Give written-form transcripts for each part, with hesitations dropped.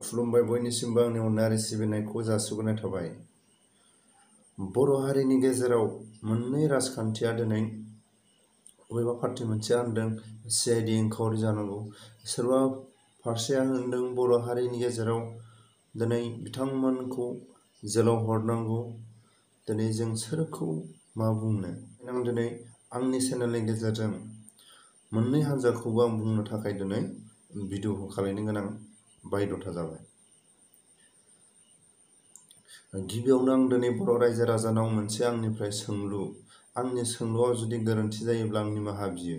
खुलुमबाय बयनिसिमबो आंनि अननाय सिबिनायखौ जासिहरनाय थाबाय। बर' हारिनि गेजेराव मोननै राजखान्थिया दिनै बबेबा पार्टी मोनसेया होनदों CID इनक्वायरि जानांगौ, सोरबा फारसेया होनदों बर' हारिनि गेजेराव दिनै बिथांमोनखौ जेलाव हरनांगौ। दिनै जों सोरखौ मा बुंनो? आं दिनै आंनि चेनेलनि गेजेरजों मोननै हान्जाखौबो आं बुंनो थाखाय दिनै भिडिअ खालामनो गोनां बायध'था जाबाय। गिबियावनो आं दिनै बर' रायजो राजानाव मोनसे आंनिफ्राय सोंलु, आंनि सोंलुआव जुदि गोरोन्थि जायोब्ला आं निमाहा बियो।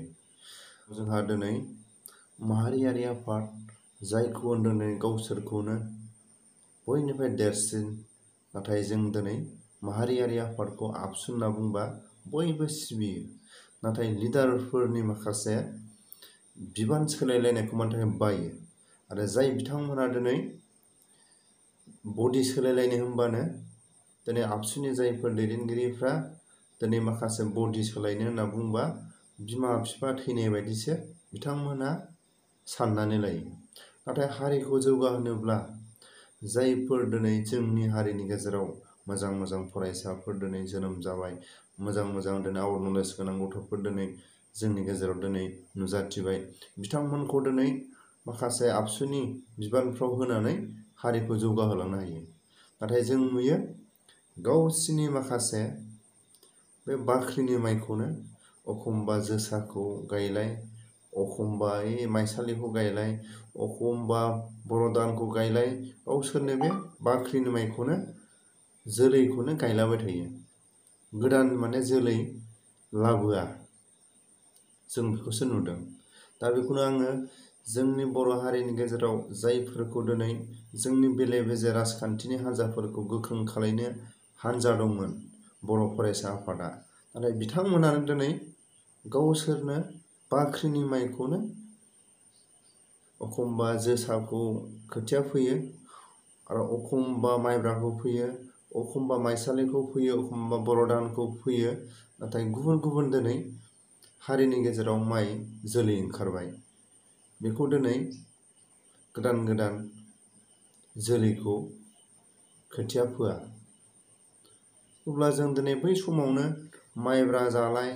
जोंहा दिनै माहारियारि आफाद जायखौ दिनै गावसोरखौनो बयनिफ्राय देरसिन, नाथाय जों दिनै माहारियारि आफादखौ आबसु होनना बुंबा बयबो सिबियो, नाथाय लिडारफोरनि माखासे बिबान सोलायलायनायखौ मानि थाखाय बायो आरो जाय बिथांमोना दिनै बडि सोलायलायनो होनबानो दिनै आबसुनि जायफोर दैदेनगिरिफ्रा दिनै माखासे बडि सोलायनो होनना बुंबा बिमा बिफा थैनाय बायदिसो बिथांमोना साननानै लायो। नाथाय हारिखौ जौगाहोनोब्ला जायफोर दिनै जोंनि हारिनि गेजेराव मोजां मोजां फरायसाफोर दिनै जोनोम जाबाय, मोजां मोजां दिनै आउट नलेज गोनां गथ'फोर दिनै जोंनि गेजेराव दिनै नुजाथिबाय, बिथांमोनखौ दिनै माखासे आबसुनि बिबानफ्राव होनानै हारिखौ जौगाहोलांनो हायो। नाथाय जों नुयो गावसिनि माखासे बे बाख्रिनि माइखौनो एखमबा जोसाखौ गायलाय, एखमबा माइसालिखौ गायलाय, एखमबा बर'दानखौ गायलाय, गावसोरनो बे बाख्रिनि माइखौनो जोलैखौनो गायलाबाय थायो। गोदान माने जोलै लाबोआ, जों बेखौसो नुदों। दा बेखौनो आङो जोंनि बर' हारिनि गेजेराव जायफोरखौ दिनै जोंनि बेले बेजे राजखान्थिनि हान्जाफोरखौ गोख्रों खालायनो हान्जा दंमोन बर' फरायसा आफादा, नाथाय बिथांमोनानो दिनै गावसोरनो बाख्रिनि माइखौनो एखमबा जोसाखौ खोथिया फोयो आरो एखमबा माइब्राखौ फोयो, एखमबा माइसालिखौ फोयो, एखमबा बर'दानखौ फोयो, नाथाय गुबुन गुबुन दिनै हारिनि गेजेराव माइ जोलै ओंखारबाय। बेखौ दिनै गोदान गोदान जोलैखौ खोथिया फोआ। अब्ला जों दिनै बै समावनो माइब्रा जालाय,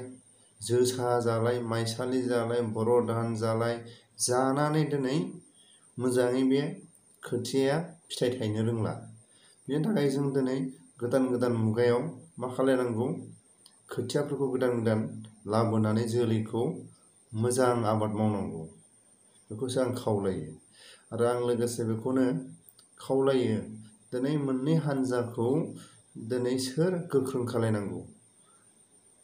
जोसा जालाय, माइसालि जालाय, बर'दान जालाय जानानै दिनै मोजाङै बे खोथियाया फिथाइ थायनो रोंला। बेनि थाखाय जों दिनै गोदान गोदान मुगायाव मा खालायनांगौ? खोथियाफोरखौ गोदान गोदान लाबोनानै जोलैखौ मोजां आबाद मावनांगौ। बेखौसो आं खावलायो आरो आं लोगोसे बेखौनो खावलायो दिनै मोननै हान्जाखौ दिनै सोर गोख्रों खालायनांगौ?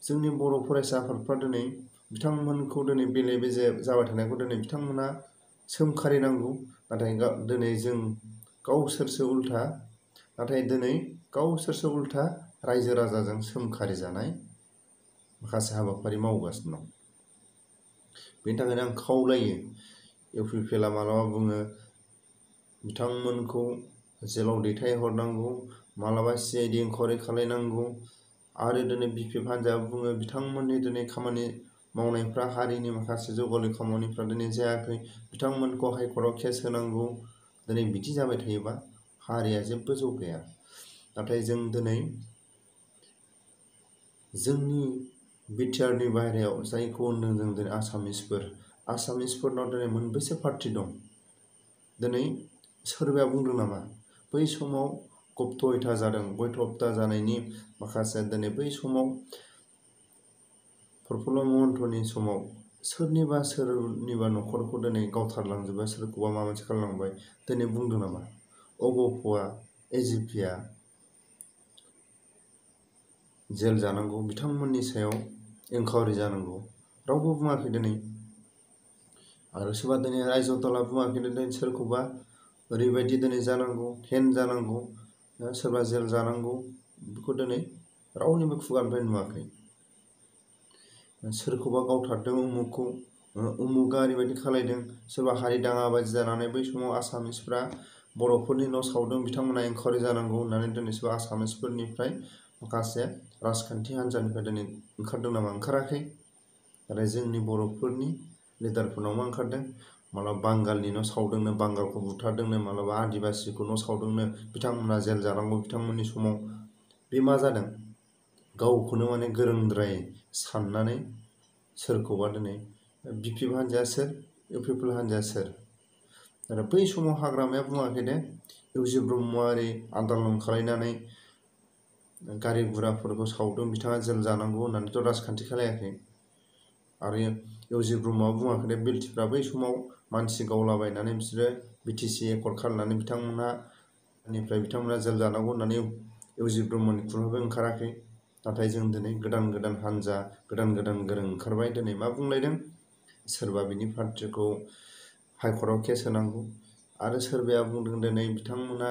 जोंनि बर' फरायसा आफादफ्रा दिनै बिथांमोनखौ दिनै बेले बेजे जाबाय थानायखौ दिनै बिथांमोना सोमखारिनांगौ, नाथाय दिनै जों गावसोरसो उल्था, नाथाय दिनै गावसोरसो उल्था रायजो राजाजों सोमखारि जानाय माखासे हाबाफारि मावगासिनो दं। बेनि थाखायनो आं खावलायो, UPPL मालाबा बुङो बिथांमोनखौ जेलाव दैथायहरनांगौ, मालाबा CID इनक्वायरि खालायनांगौ, आरो दिनै BPF हान्जाया बुङो बिथांमोननि दिनै खामानि मावनायफ्रा हारिनि माखासे जौगालु खामानिफ्रा दिनै जायाखै, बिथांमोनखौ हाइकर्टआव केस होनांगौ। दिनै बिदि जाबाय थायोबा हारिया जेबो जौगाया। नाथाय जों दिनै जोंनि बिटिआरनि बाहेरायाव जायखौ होनदों जों दिनै आसामिसफोरनाव दिनै मोनबेसे पार्टी दं? दिनै सोरबाया बुंदों नामा बै समाव गप्त हत्या जादों? गप्त हत्या जानायनि माखासे दिनै बै समाव प्रफुल्ल महन्तनि समाव सोरनिबा न'खरखौ दिनै गावथारलांजोबबाय, सोरखौबा माबा मोनसे खालामलांबाय, दिनै बुंदों नामा अगप'आ AGPआ जेल जानांगौ, बिथांमोननि सायाव इनक्वायरि जानांगौ? रावबो बुङाखै दिनै। आरो सोरबा दिनै रायजोतला बुङाखै दिनै सोरखौबा ओरैबायदि दिनै जानांगौ, हेन जानांगौ, सोरबा जेल जानांगौ, बेखौ दिनै रावनिबो खुगानिफ्राय नुवाखै। सोरखौबा गावथारदों, उमुगा ओरैबायदि खालायदों, सोरबा हारि दाङाबाजि जानानै बै समाव आसामिसफ्रा बर'फोरनि न' सावदों, बिथांमोना इनक्वायरि जानांगौ होननानै दिनै सोरबा आसामिसफोरनिफ्राय माखासे राजखान्थि हान्जानिफ्राय दिनै ओंखारदों नामा? ओंखाराखै। नाथाय जोंनि बर'फोरनि लिडारफोरनाव मा ओंखारदों? मालाबा बांगालनि न' सावदोंनो, बांगालखौ बुथारदोंनो, मालाबा आदिबासिखौ न' सावदोंनो, बिथांमोना जेल जानांगौ। बिथांमोननि समाव बे मा जादों? गावखौनो माने गोरोंद्राय साननानै सोरखौबा दिनै BPF हान्जाया सोर, UPPL हान्जाया सोर। आरो बै समाव हाग्रामाया बुङाखै दे इउजि ब्रह्मआरि आन्दालन खालायनानै गारि गुराफोरखौ सावदों, बिथाङा जेल जानांगौ होननानैथ' राजखान्थि खालायाखै। आरो इउजि ब्रह्मआ बुङाखै दे बिलटिफ्रा बै समाव मानसि गावलाबायनानै बिसोरो BTC एकर्ड खालामनानै बिथांमोना जेल जानांगौ होननानै इउजि ब्रह्मनि खुगानिफ्राय ओंखाराखै। नाथाय जों दिनै गोदान गोदान हान्जा, गोदान गोदान गोरों ओंखारबाय। दिनै मा बुंलायदों? सोरबा बिनि पार्टिखौ हाइकर्टआव केस होनांगौ, आरो सोरबाया बुंदों दिनै बिथांमोना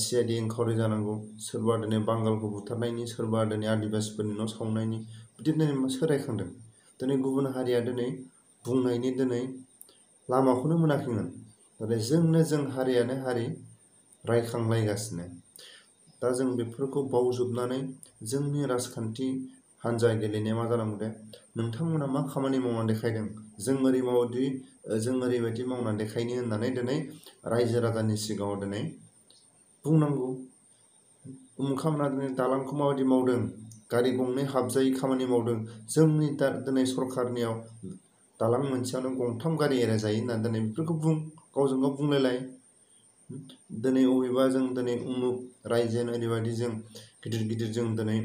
CID इनकुवारि जानांगौ, सोरबा दिनै बांगालखौ बुथारनायनि, सोरबा दिनै आदिबासिफोरनि न' सावनायनि, बिदि दिनै सोरायखांदों। दिनै गुबुन हारिया दिनै बुंनायनि दिनै लामाखौनो मोनाखैमोन। नाथाय जों हारियानो हारि रायखांलायगासिनो। दा जों बेफोरखौ बावजोबनानै जोंनि राजखान्थि हान्जा गेलेनाया मा जानांगौ दे? नोंथांमोना मा खामानि मावनानै देखायदों? जों ओरैबायदि मावनानै देखायनि होननानै दिनै रायजो राजानि सिगाङाव दिनै बुंनांगौ। उमुखामोना दिनै दालांखौ माबायदि मावदों, गारि गंनै हाबजायै खामानि मावदों। जोंनि दिनै सरखारनियाव दालां मोनसेयावनो गंथाम गारि एरायजायो होननानै दिनै बेफोरखौ गावजों गाव बुंलायलाय। दिनै अबेबा जों दिनै उमुक रायजोआनो ओरैबायदि जों गिदिर गिदिर जों दिनै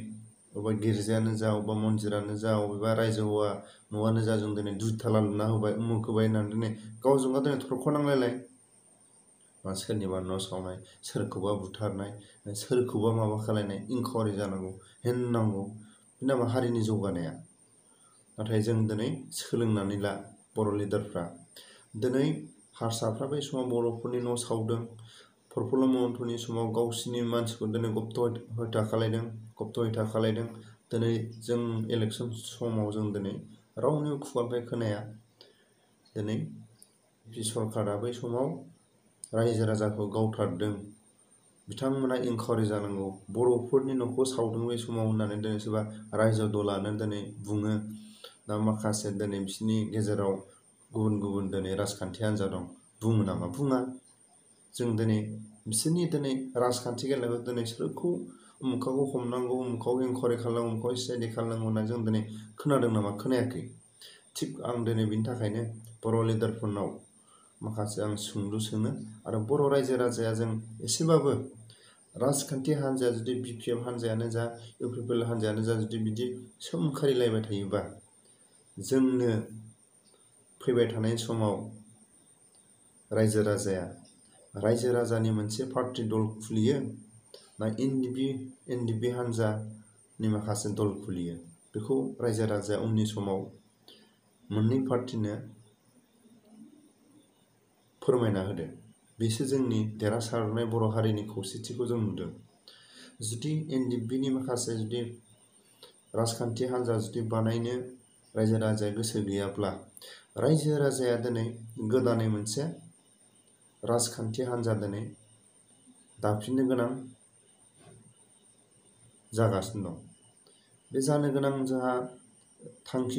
अबेबा गिर्जायानो जा, अबेबा मन्दिरानो जा, अबेबा रायजो हौवा न'आनो जा, जों दिनै 2 ताला लुना होबाय, उमुक होबाय होननानै दिनै गावजों गाव दिनै थरख'नांलायलाय। सोरनिबा न' सावनाय, सोरखौबा बुथारनाय, सोरखौबा माबा खालायनाय, इनकुवारि जानांगौ होननांगौ। बे नामा हारिनि जौगानाया? नाथाय जों दिनै सोलोंनानै ला बर' लिडारफ्रा। दिनै हारसाफ्रा बै समाव बर'फोरनि न' सावदों, प्रफुल्ल महन्तनि समाव गावसिनि मानसिखौ दिनै गप्त हत्या खालायदों। दिनै जों इलेक्सन समाव जों दिनै रावनिबो खुगानिफ्राय खोनाया। दिनै सरकारा बै समाव रायजो राजाखौ गावथारदों, बिथांमोना इनकुवारि जानांगौ, बर'फोरनि न'खौ सावदों बै समाव होननानै दिनै सोरबा रायजो दलानो दिनै बुङो। दा माखासे दिनै बिसोरनि गेजेराव गुबुन गुबुन दिनै राजखान्थि हान्जा दं, बुङो नामा? बुङा। जों दिनै बिसोरनि दिनै राजखान्थि गेलेनायखौ दिनै सोरखौ उमुखाखौ हमनांगौ, उमुखाखौ इनकुवारि खालामनांगौ, उमुखाखौ CID खालामनांगौ होननानै जों दिनै खोनादों नामा? खोनायाखै। थिग आं दिनै बिनि थाखायनो बर' लिडारफोरनाव माखासे आं सोंलु सोङो। आरो बर' रायजो राजाया जों एसेबाबो राजखान्थि हान्जाया जुदि BPF हान्जायानो जा, UPPL हान्जायानो जा, जुदि बिदि सोमखारिलायबाय थायोबा, जोंनो फैबाय थानाय समाव रायजो राजानि मोनसे पार्टि दल खुलियो ना NDP हान्जानि माखासे दल खुलियो, बेखौ रायजो राजाया उननि समाव मोननै पार्टिनो फोरमायना होदो। बेसो जोंनि देरहासारनाय बर' हारिनि खौसेथिखौ जों नुदों। जुदि NDPनि माखासे जुदि राजखान्थि हान्जा जुदि बानायनो रायजो राजाया गोसो गैयाब्ला, रायजो राजाया दिनै गोदानै मोनसे राजखान्थि हान्जा दिनै दाफिननो गोनां जागासिनो दं। बे जानो गोनां जोंहा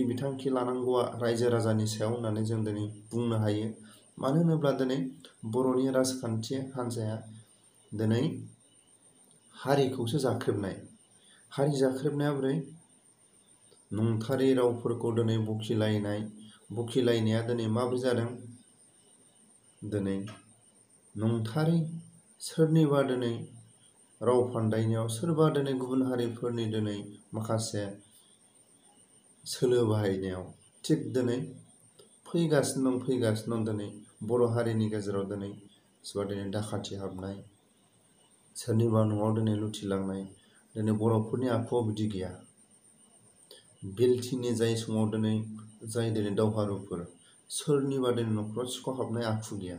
बिथांखि लानांगौआ रायजो राजानि सायाव होननानै जों दिनै बुंनो हायो। मानो होनोब्ला दिनै बर'नि राजखान्थि हान्जाया दिनै हारिखौसो जाख्रेबनाय। हारि जाख्रेबनाया बोरै? नंथारै रावफोरखौ दिनै बखिलायनाया दिनै माबोरै जादों? दिनै नंथारै सोरनिबा दिनै राव फान्दायनायाव, सोरबा दिनै गुबुन हारिफोरनि दिनै माखासे सोलो बाहायनायाव थिग दिनै फैगासिनो दं दिनै बर' हारिनि गेजेराव दिनै सोरबा दिनै दाखाथि हाबनाय, सोरनिबा न'आव दिनै लुथिलांनाय। दिनै बर'फोरनि आखुआव बिदि गैया। बेलथिनि जाय समाव दिनै दावहारुफोर, सोरनिबा दिनै न'खराव सिखाव हाबनाय आखु गैया।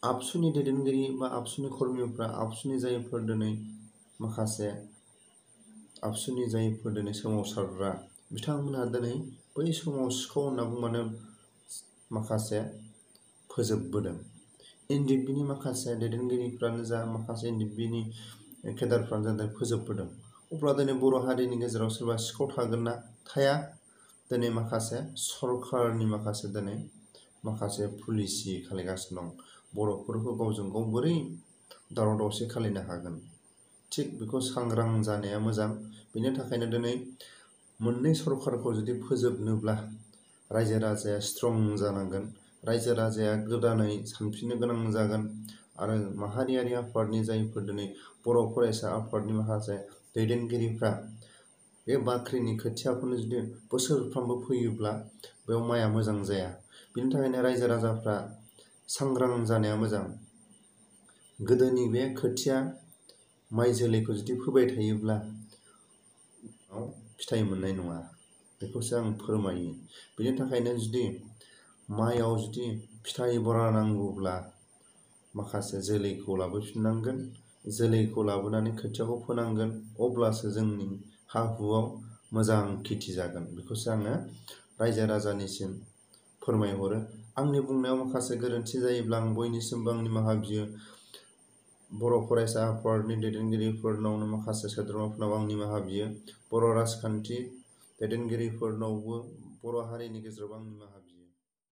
आबसुनि दैदेनगिरि बा आबसुनि कर्मिफ्रा, आबसुनि जायफोर दिनै सोमावसारग्रा, बिथांमोनहा दिनै बै समाव सिखाव होनना बुंबानो माखासे फोजोबबोदों। NDPनि माखासे दैदेनगिरिफ्रानो जा, माखासे NDPनि केडारफ्रानो जा फोजोबबोदों। अब्ला दिनै बर' हारिनि गेजेराव सोरबा सिखाव थागोन ना थाया? दिनै माखासे सरकारनि माखासे दिनै माखासे पलिसि खालायगासिनो दं। बर'फोरखौ गावजों गाव बोरै दावराव दावसि खालायनो हागोन, थिग बेखौ सांग्रां जानाया मोजां। बेनि थाखायनो दिनै मोननै सरकारखौ जुदि फोजोबनोब्ला रायजो राजाया स्ट्रं जानांगोन, रायजो राजाया गोदानै सानफिननो गोनां जागोन। आरो माहारियारि आफादनि जायफोर दिनै बर' फरायसा आफादनि माखासे दैदेनगिरिफ्रा बे बाख्रिनि खोथियाखौनो जुदि बोसोरफ्रामबो फैयोब्ला बेयाव माइआ मोजां जाया। बिनि थाखायनो रायजो राजाफ्रा सांग्रां जानाया मोजां। गोदोनि बे खोथिया माइ जोलैखौ जुदि फोबाय थायोब्ला फिथाइ मोननाय नङा, बेखौसो आं फोरमायो। बेनि थाखायनो जुदि माइआव जुदि फिथाइ बरा नांगौब्ला माखासे जोलैखौ लाबोफिननांगोन, जोलैखौ लाबोनानै खोथियाखौ फोनांगोन, अब्लासो जोंनि हा हुआव मोजां खेथि जागोन। बेखौसो आङो रायजो राजानिसिम फोरमायहरो। आंनि बुंनायाव माखासे गोरोन्थि जायोब्ला आं बयनिसिमबो आं निमाहा बियो। बर' फरायसा आफादनि दैदेनगिरिफोरनावनो माखासे सोद्रोमाफोरनाव आं निमाहा बियो। बर' राजखान्थि दैदेनगिरिफोरनावबो बर' हारिनि गेजेराव आं निमाहा बियो।